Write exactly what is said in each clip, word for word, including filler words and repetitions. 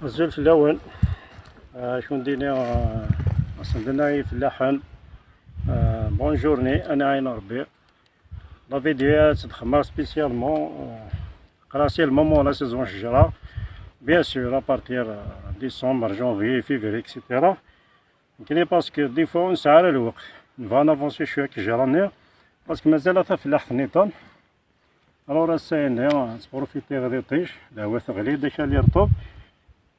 Azul fell-awen. Acu n dini? Asen-d-nna i fellaḥen. Bonjour-ni, ana ɛin Rebbi. La vidéo-a ttdexxmeɣ spécialement, euh, aql-aɣ c'est le moment la saison n ccejra. Bien sûr, à partir, euh, décembre, janvier, février, et cetera. Nekkni parce que des fois ur nesɛi ara lweqt. Nebɣa ad navansi cwiya deg ccejra-nni. Parce que mazal tafellaḥt nniḍen. Alors ass-a-nni, nettprofiti ɣer iṭij, lehwa teɣli-d, akal irṭeb.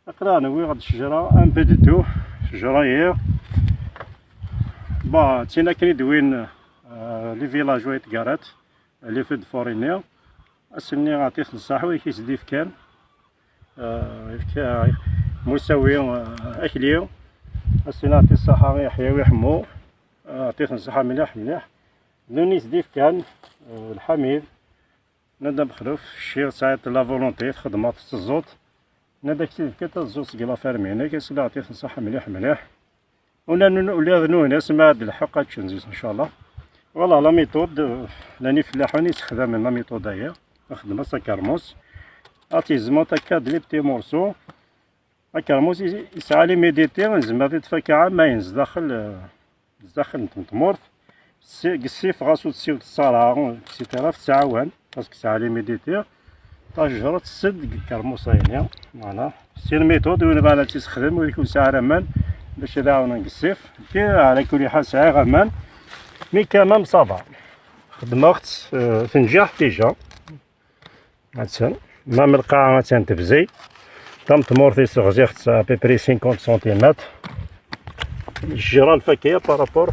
Aql-aɣ newwi-ɣ-d ccejra, un peu de tout, ccejra-yi. Bon, d tin akken i d-wwin, euh, les villageois i tgarat, les feux de forêt-nni. Ass-nni, ɛṭi-ten ṣṣeḥ, wid i s-d-ifkan. Euh, yefka Musawi, euh, akli. Ass-nni, ɛṭi ṣṣeḥ i Yeḥya Uḥemmu. Euh, ɛṭi-ten ṣṣeḥ mliḥ, mliḥ. D win i s-d-ifkan, euh, Lḥamid. Nada Mexluf, cci tesɛiḍ la volonté, txeddmeḍ, tetteẓẓuḍ. Nada k-id-fkan taẓẓuẓt seg la ferme-inek, ass-a ɛṭi-ten ṣṣeḥ mliḥ, mliḥ. Ula n-, ula d nutni asmi ad d-lḥeq ad ččen zik, ncallah. Voilà, la méthode, euh, llan ifellaḥen yessexdamen la méthode-agi. Xedmeɣ s akermus. Ad tt-gezmeḍ akka d les petits morceaux. Akermus is-, yesɛa l'humidité, nezmer ad t-id-nefk ɛamayen zdaxel, euh, zdaxel n tmurt. Si-, deg ssif, ɣas ur tessiwḍ ṣṣarɛa, et cetera, tettɛawan, parce que tesɛa l'humidité. Tajejra tessed deg akermus-agi. Voilà. C'est une méthode, win bɣan ad tt-yessexdem, wid ur yesɛi ara aman, bac ad ɛawnen deg ssif. Puis, ɛla kulli ḥal, sɛiɣ aman. Mais quand même, ça va. Xedmeɣ-tt, euh, tenǧeḥ déjà. Attan. Même lqaɛa attan tebzeg. Tameṭmurt-is ɣziɣ-tt à peu près cinquante centimètres. Ccejra n lfakya par rapport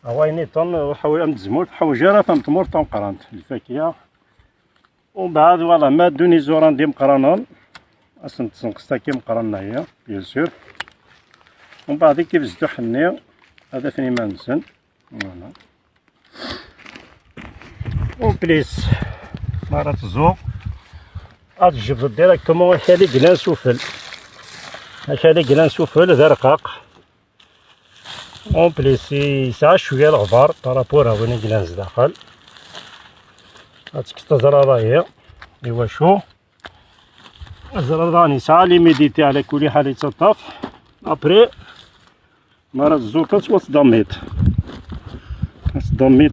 à wayen iṭen, ur ḥawi-, am tzemmurt, ur ḥwaǧ ara tameṭmurt tameqqrant. Lfakya. Umbeɛd, voilà, ma ddun iẓuran d imeqqranen, ad sen-tessenqes akka imeqqranen-aya, bien sûr. Umbeɛd, ikki bezduḥ-nni, ad afen iman-nsen. Voilà. En plus, mi ara tẓu, ad tjebdeḍ directement akal i yellan sufel. Akal i yellan sufel d arqaq. En plus, yesɛa cwiya leɣbar par rapport à win i yellan zdaxel. Ad tekkseḍ aẓrara-yi. Iwacu? Aẓrara-nni yesɛa l'humidité, ɛla kulli ḥal yettaṭṭaf. Après, mi ara tẓuḍ, ad tettdammiḍ. Ad tettdammiḍ